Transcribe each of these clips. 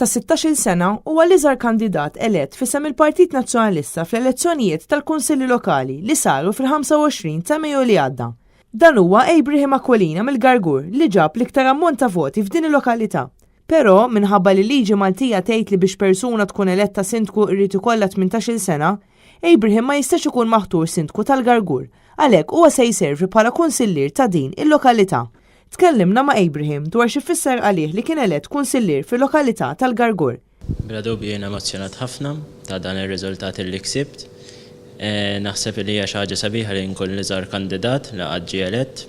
Ta' 16-il sena huwa l-iżgħar kandidat elett f'isem il-Partit Nazzjonalista fl-elezzjonijiet tal-Kunsilli Lokali li saru fil-25 ta' Mejju li għadda. Dan huwa Abraham Aquilina mill-Gargur li ġab l-iktar ammont ta' voti f'din il-lokalità. Però, minħabba li l-liġi Maltija tgħid li biex persuna tkun eletta sindku jrid ikollha 18-il sena, Abraham ma jistax ikun maħtur sindku tal-Gargur, għalhekk huwa se jservi bħala kunsillier ta' din il-lokalità. Tkellimna ma' Abraham dwar x'ifisser għalih li kien elett kunsillier fil-lokalità tal-Gargur. Bla dubju jien emozzjonat ħafna ta' dan ir-riżultat li ksibt. Naħseb li hija xi ħaġa sabiħa li nkun l-iżgħar kandidat li qatt ġie elett,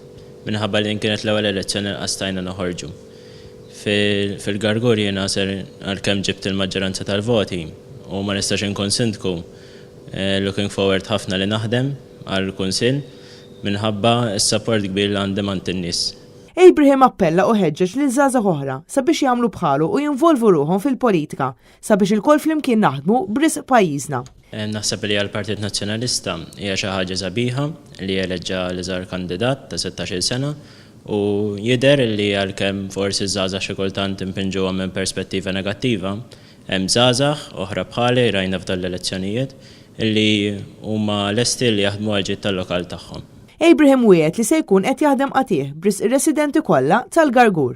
minħabba li din kienet l-ewwel elezzjoni li qatt stajna noħorġu. Fil-Gargur jiena ser għalkemm ġibt il-maġġoranza tal-voti u ma nistax inkun sindku, looking forward ħafna li naħdem għall-Kunsill minħabba s-sapport kbir li għandi m'għand in-nies. Abraham appella u ħeġġeġ lil żgħażagħ oħra sabiex jagħmlu bħalu u jinvolvu ruħhom fil-politika sabiex ilkoll flimkien naħdmu b'risq pajjiżna. Naħseb li għall-Partit Nazzjonalista hija xi ħaġa sabiħa li eleġġa l-iżgħar kandidat ta' 16-il sena u jidher li għalkemm forsi ż-żgħażagħ xi kultant inpinġuhom minn perspettiva negattiva, hemm żgħażagħ oħra bħali rajna f'dan l-elezzjonijiet li huma lesti li jaħdmu għall-ġid tal-lokal tagħhom. Abraham wiegħed li se jkun qed jaħdem qatigħ b'risq ir-residenti kollha tal-Gargur.